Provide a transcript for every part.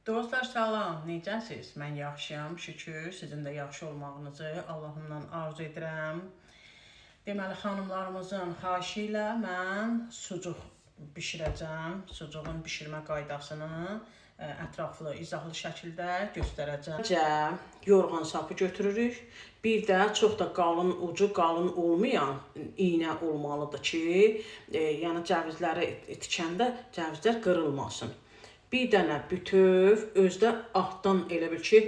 Dostlar salam, necəsiz? Mən yaxşıyam, şükür. Sizin də yaxşı olmağınızı Allahımdan arzu edirəm. Deməli, xanımlarımızın xahişi ilə mən sucuq bişirəcəm. Sucuğun bişirmə qaydasını ətraflı, izahlı şəkildə göstərəcəm. Yorğan sapı götürürük. Bir də çox da qalın, ucu qalın olmayan iynə olmalıdır ki, yəni cəvizləri tikəndə cəvizlər qırılmasın. Bir dənə bütöv, özdə altdan elə bil ki,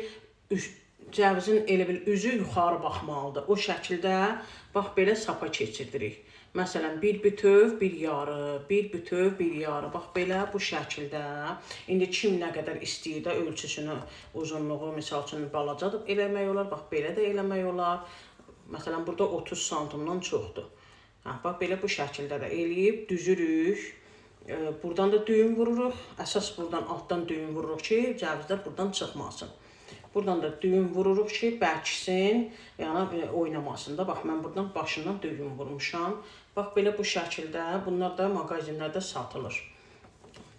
cəvizin elə bil üzü yuxarı baxmalıdır. O şəkildə bax belə sapa keçirdirik. Məsələn, bir bütöv, bir yarı, bir bütöv, bir yarı. Bax belə bu şəkildə. İndi kim nə qədər istəyir də ölçüsünü, uzunluğu, misal üçün balacadır eləmək olar, bax belə də eləmək olar. Məsələn, burada 30 santimdən çoxdur. Hə, bax belə bu şəkildə də eləyib düzürük. Buradan da düyün vururuq. Əsas buradan altdan düyün vururuq ki, cəvizlər buradan çıxmasın. Buradan da düyün vururuq ki, bərksin, yəni oynamasın da. Bax mən buradan başından düyün vurmuşam. Bax belə bu şəkildə bunlar da mağazinlərdə satılır.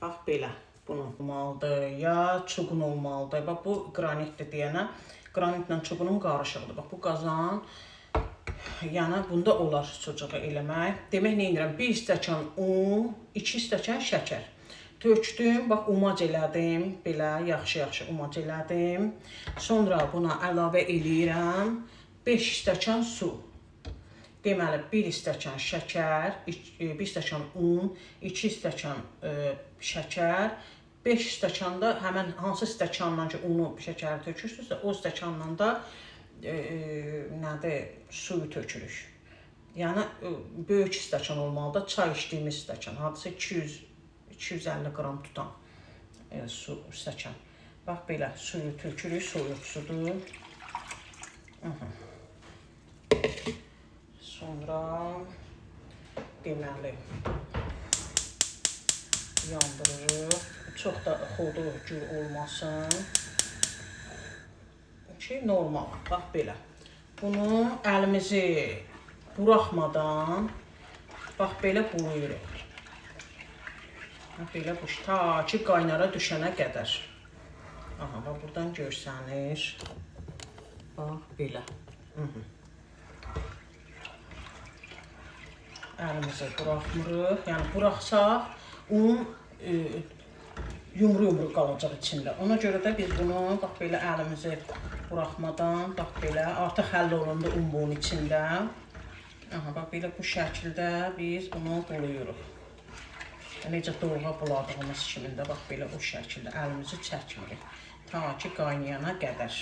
Bax belə bunu olmalıdır, ya çuqun olmalıdır. Bax bu qranitdir deyənə, qranitlə çuqunun qarışığıdır. Bax bu qazan, yəni bunda olar sucuğu eləmək. Demək nə edirəm? 1 stəkan un, 2 stəkan şəkər. Tökdüm, bax umac elədim, belə yaxşı-yaxşı umac elədim. Sonra buna əlavə eləyirəm 5 stəkan su. Deməli 1 stəkan şəkər, 1 stəkan un, 2 stəkan şəkər, 5 stəkan da həmən hansı stəkanla ki unu, şəkəri tökürsünüzsə, o stəkanla da nədir, suyu tökürük. Yəni böyük stəkan olmalıdır, çay içdiyimiz stəkan. Hardasa 200-250 qram tutan su stəkan. Bax belə suyu tökürük, soyuq sudur. Sonra deməli yandırırıq. Çox da xodu gür olmasın. Ki normal. Bax belə. Bunu əlimizi buraxmadan bax belə bulayırıq. Bax belə bu ta ki qaynara düşənə qədər. Aha, bax buradan görsənir. Bax belə. Əlimizi buraxmırıq. Yəni buraxsaq un yumru-yumru qalacaq içində. Ona görə də biz bunu bax belə əlimizi buraxmadan, bax belə artıq həll olundu un bunun içində. Aha, bax belə bu şəkildə biz bunu bulayırıq. Necə dolğa buladığımız kimi də bax belə o şəkildə əlimizi çəkmirik. Ta ki qaynayana qədər.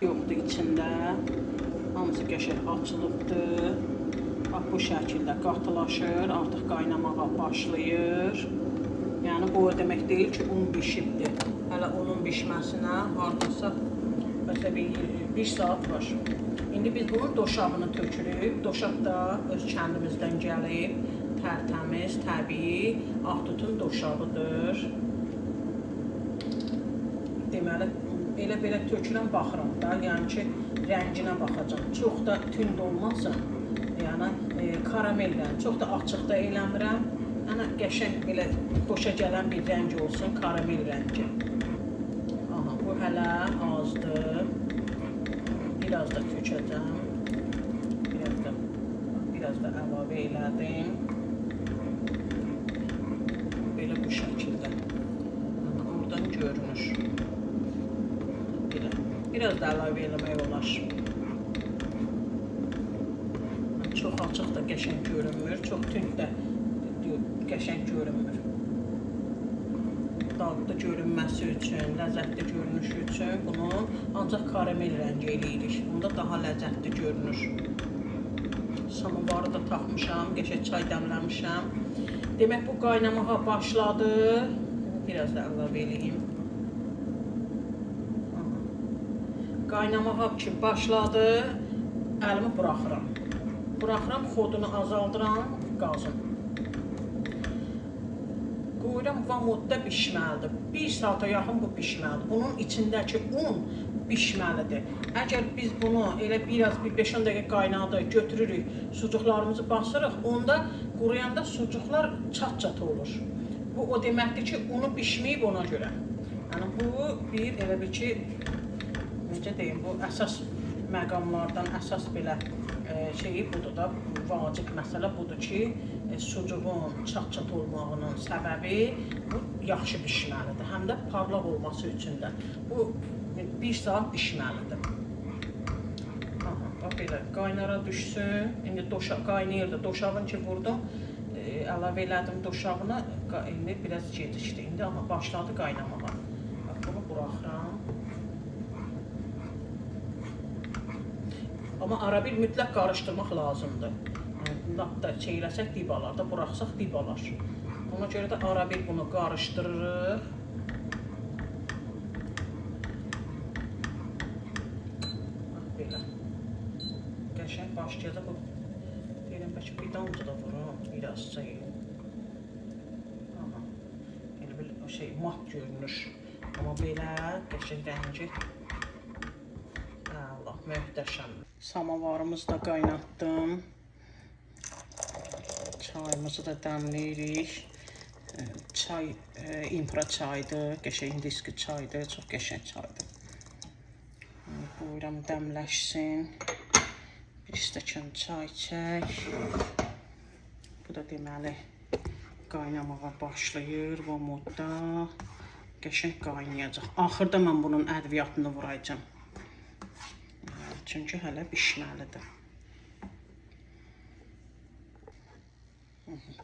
Yoxdur içində. Hamısı qəşəng açılıbdır. Bax bu şəkildə qatılaşır, artıq qaynamağa başlayır. Yəni bu o demək deyil ki, un bişibdir. Hələ unun bişməsinə hardasa məsələn bir saat var. İndi biz bunun doşabını tökürük. Doşab da öz kəndimizdən gəlib, tərtəmiz, təbii Ahtutun doşabıdır. Deməli, elə belə tökürəm, baxıram da, yəni ki, rənginə baxacam. Çox da tünd olmasın, yəni karamel rəng, çox da açıq da eləmirəm. Yəni qəşəng belə xoşa gələn bir rəng olsun, karamel rəngi. Aha, bu hələ azdır. Biraz da tökəcəm. Biraz da əlavə elədim. Belə bu şəkildə. Yəni, oradan görünür. Belə. Biraz da əlavə eləmək olar. Çox açıq da qəşəng görünmür, çox tünd də qəşəng görünmür. Dadlı görünməsi üçün, ləzzətli görünüşü üçün bunu ancaq karamel rəngi eləyirik. Bunda daha ləzzətli görünür. Samovarı da taxmışam, qəşəng çay dəmləmişəm. Demək bu qaynamağa başladı. Biraz da əlavə eləyim. Qaynamağa ki başladı, əlimi buraxıram. Buraxıram, xodunu azaldıram qazın. Qoyuram vamodda bişməlidir. 1 saata yaxın bu bişməlidir. Bunun içindəki un bişməlidir. Əgər biz bunu elə biraz bir 5-10 dəqiqə qaynadı, götürürük, sucuqlarımızı basırıq, onda quruyanda sucuqlar çat-çat olur. Bu o deməkdir ki, unu bişməyib ona görə. Yəni bu bir elə bil ki, necə deyim, bu əsas məqamlardan əsas belə şeyi budur da, vacib məsələ budur ki, sucuğun çat-çat olmağının səbəbi bu yaxşı bişməlidir. Həm də parlaq olması üçün də. Bu 1 saat bişməlidir. Aha, bax belə qaynara düşsün. İndi doşa qaynayırdı. Doşabını ki vurdum, əlavə elədim doşabını. İndi biraz gecikdi. İndi aha başladı qaynamağa. Bax bunu buraxıram. Amma ara bir mütləq qarışdırmaq lazımdır. Yəni, lap da şey eləsək dib alar da, buraxsaq dib alar. Ona görə də ara bir bunu qarışdırırıq. Bax belə. Qəşəng başlayacaq bu. Deyirəm bəlkə bir damcı da vurum, biraz şey. Aha. Elə bil o şey mat görünür. Amma belə qəşəng rəngi. Allah, möhtəşəm. Samovarımızı da qaynatdım. Çayımızı da dəmləyirik. Çay impra çaydır, qəşəng indiski çaydır, çox qəşəng çaydır. Qoyuram dəmləşsin. Bir stəkan çay çək. Bu da deməli qaynamağa başlayır bu modda. Qəşəng qaynayacaq. Axırda mən bunun ədviyyatını vuracağam. Çünki hələ bişməlidir.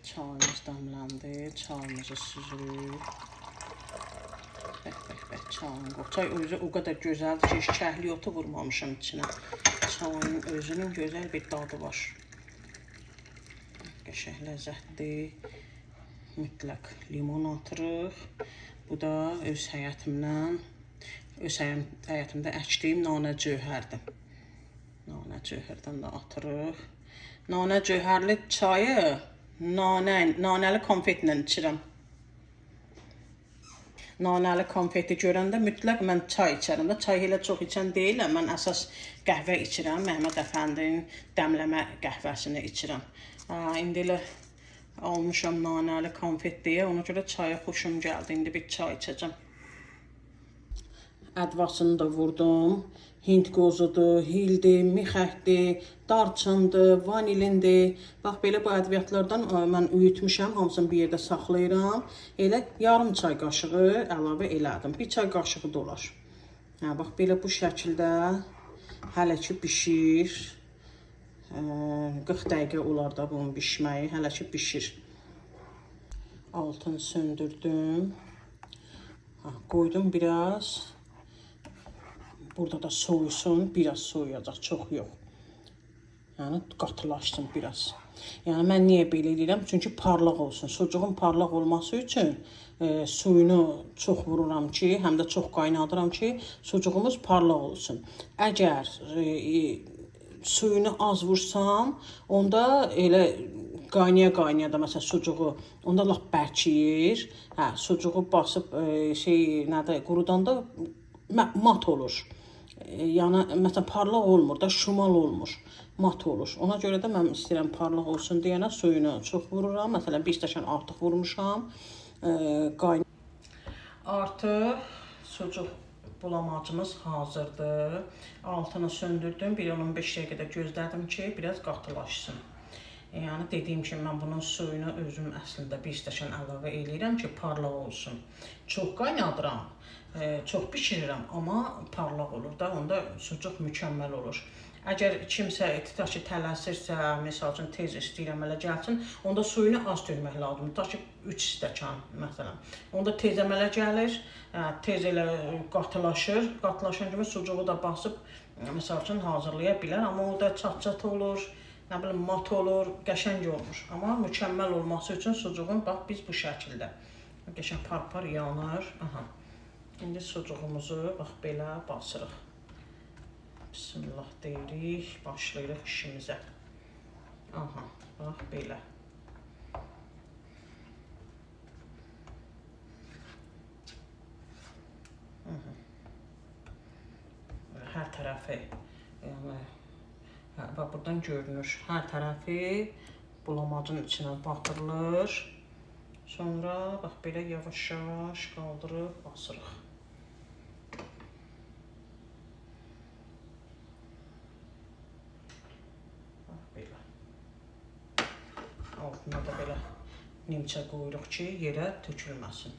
Çayımız dəmləndi. Çayımızı süzürük. Bəh, bəh, bəh, çayın qoxu. Çay özü o qədər gözəldir ki, heç kəhli otu vurmamışam içinə. Çayın özünün gözəl bir dadı var. Qəşəng ləzzətli. Mütləq limon atırıq. Bu da öz həyətimdən, öz həyətimdə əkdiyim nanə cövhərdir. Nanə cövhərdən də atırıq. Nanə cövhərli çayı nanəli konfetlə içirəm. Nanəli konfeti görəndə mütləq mən çay içərəm də. Çay elə çox içən deyiləm. Mən əsas qəhvə içirəm. Məhəmməd Əfəndinin dəmləmə qəhvəsini içirəm. İndi elə almışam nanəli konfet deyə, ona görə çaya xoşum gəldi. İndi bir çay içəcəm. Ədvasını da vurdum. Hind qozudur, hildir, mixəkdir, darçındır, vanilindir. Bax belə bu ədviyyatlardan mən üyütmüşəm, hamısını bir yerdə saxlayıram. Elə yarım çay qaşığı əlavə elədim. Bir çay qaşığı da olar. Hə, bax belə bu şəkildə hələ ki bişir. 40 dəqiqə olar da bunun bişməyi, hələ ki bişir. Altını söndürdüm. Ha, qoydum biraz. Burada da soyusun, biraz soyuyacaq, çox yox. Yəni qatılaşsın biraz. Yəni mən niyə belə eləyirəm? Çünki parlaq olsun. Sucuğun parlaq olması üçün suyunu çox vururam ki, həm də çox qaynadıram ki, sucuğumuz parlaq olsun. Əgər suyunu az vursam, onda elə qaynaya-qaynaya da məsələn sucuğu, onda lap bərkiyir. Hə, sucuğu basıb şey nədir, qurudanda mat olur. Yəni məsələn parlaq olmur da, şumal olmur, mat olur. Ona görə də mən istəyirəm parlaq olsun deyənə suyunu çox vururam. Məsələn bir stəkan artıq vurmuşam. Artıq sucuq bulamacımız hazırdır. Altını söndürdüm. Bir 15 dəqiqə də gözlədim ki, biraz qatılaşsın. Yəni dediyim kimi mən bunun suyunu özüm əslində bir stəkan əlavə eləyirəm ki, parlaq olsun. Çox qaynadıram, çox bişirirəm, amma parlaq olur da, onda sucuq mükəmməl olur. Əgər kimsə tutaq ki, tələsirsə, misal üçün tez istəyirəm əmələ gəlsin, onda suyunu az tökmək lazımdır. Tutaq ki, 3 stəkan məsələn. Onda tez əmələ gəlir, tez elə qatılaşır. Qatılaşan kimi sucuğu da basıb, misal üçün hazırlaya bilər, amma o da çat-çat olur, nə bilim mat olur, qəşəng olmur. Amma mükəmməl olması üçün sucuğun bax biz bu şəkildə qəşəng par-par yanır. Aha. İndi sucuğumuzu bax belə basırıq. Bismillah deyirik, başlayırıq işimizə. Aha, bax belə. Aha. Hər tərəfi, yəni, hə, bax buradan görünür. Hər tərəfi bulamacın içinə batırılır. Sonra bax belə yavaş-yavaş qaldırıb asırıq. Bax belə. Altına da belə nimçə qoyuruq ki, yerə tökülməsin.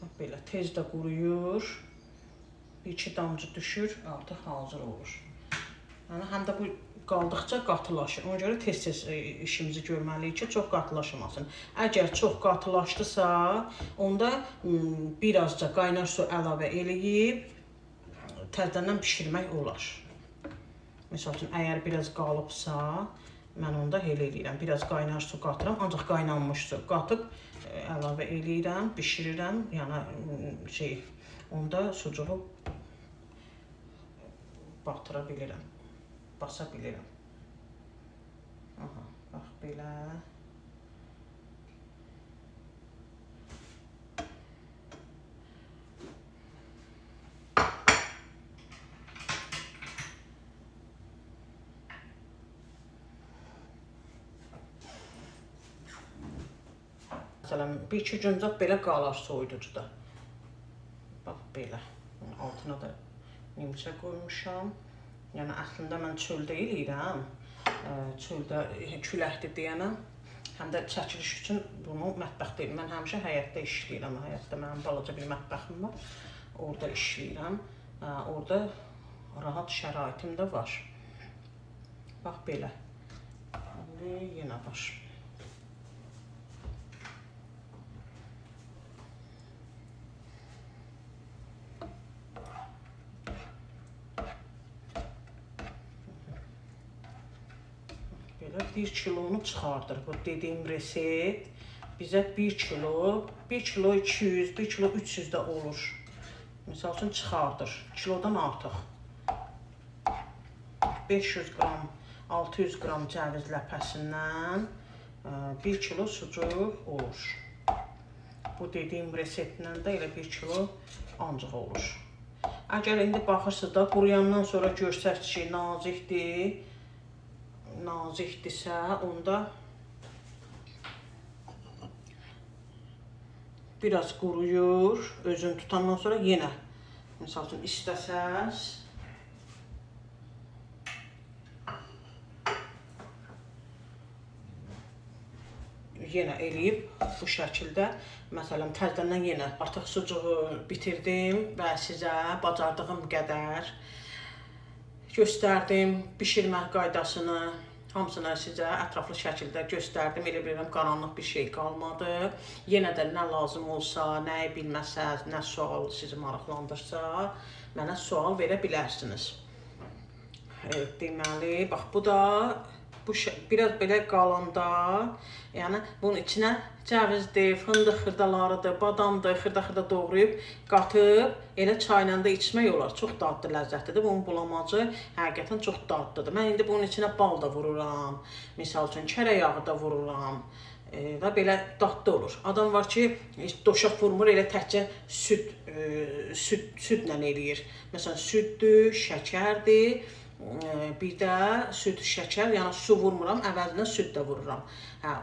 Bax belə tez də quruyur. Bir iki damcı düşür, artıq hazır olur. Yəni həm də bu qaldıqca qatılaşır. Ona görə tez-tez işimizi görməliyik ki, çox qatılaşmasın. Əgər çox qatılaşdısa, onda birazca qaynar su əlavə eləyib təzədən bişirmək olar. Məsəl üçün, əgər biraz qalıbsa, mən onda elə eləyirəm. Biraz qaynar su qatıram, ancaq qaynanmış su qatıb əlavə eləyirəm, bişirirəm. Yəni şey, onda sucuğu batıra bilirəm, basa bilirəm. Aha, bax belə. Məsələn, bir iki güncə belə qalar soyuducuda. Bax belə. Altına da nimçə qoymuşam. Yəni əslində mən çöldə eləyirəm. Çöldə küləkdir deyənə. Həm də çəkiliş üçün bunu mətbəxdə deyil. Mən həmişə həyətdə işləyirəm. Həyətdə mənim balaca bir mətbəxim var. Orada işləyirəm. Orada rahat şəraitim də var. Bax belə. İndi yenə var. Belə 1 kilonu çıxardır. Bu dediyim resept bizə 1 kilo, 1 kilo 200, 1 kilo 300 də olur. Misal üçün çıxardır. Kilodan artıq. 500 qram, 600 qram cəviz ləpəsindən 1 kilo sucuq olur. Bu dediyim reseptlə də elə 1 kilo ancaq olur. Əgər indi baxırsınız da, quruyandan sonra görsəz ki, nazikdir, nazikdirsə, onda biraz quruyur, özünü tutandan sonra yenə, misal üçün, istəsəz, yenə eləyib bu şəkildə, məsələn, təzədən yenə artıq sucuğu bitirdim və sizə bacardığım qədər göstərdim bişirmə qaydasını, hamısını sizə ətraflı şəkildə göstərdim. Elə bilirəm qaranlıq bir şey qalmadı. Yenə də nə lazım olsa, nəyi bilməsəz, nə sual sizi maraqlandırsa, mənə sual verə bilərsiniz. Deməli, bax bu da bu biraz belə qalanda, yəni bunun içinə cəvizdir, fındıq xırdalarıdır, badamdır, xırda-xırda doğrayıb qatıb elə çayla da içmək olar. Çox dadlı, ləzzətlidir. Bunun bulamacı həqiqətən çox dadlıdır. Mən indi bunun içinə bal da vururam. Misal üçün kərə yağı da vururam. Və belə dadlı olur. Adam var ki, heç doşab vurmur, elə təkcə südlə eləyir. Məsələn, süddür, şəkərdir, bir də süd, şəkər, yəni su vurmuram, əvəzinə süd də vururam. Hə,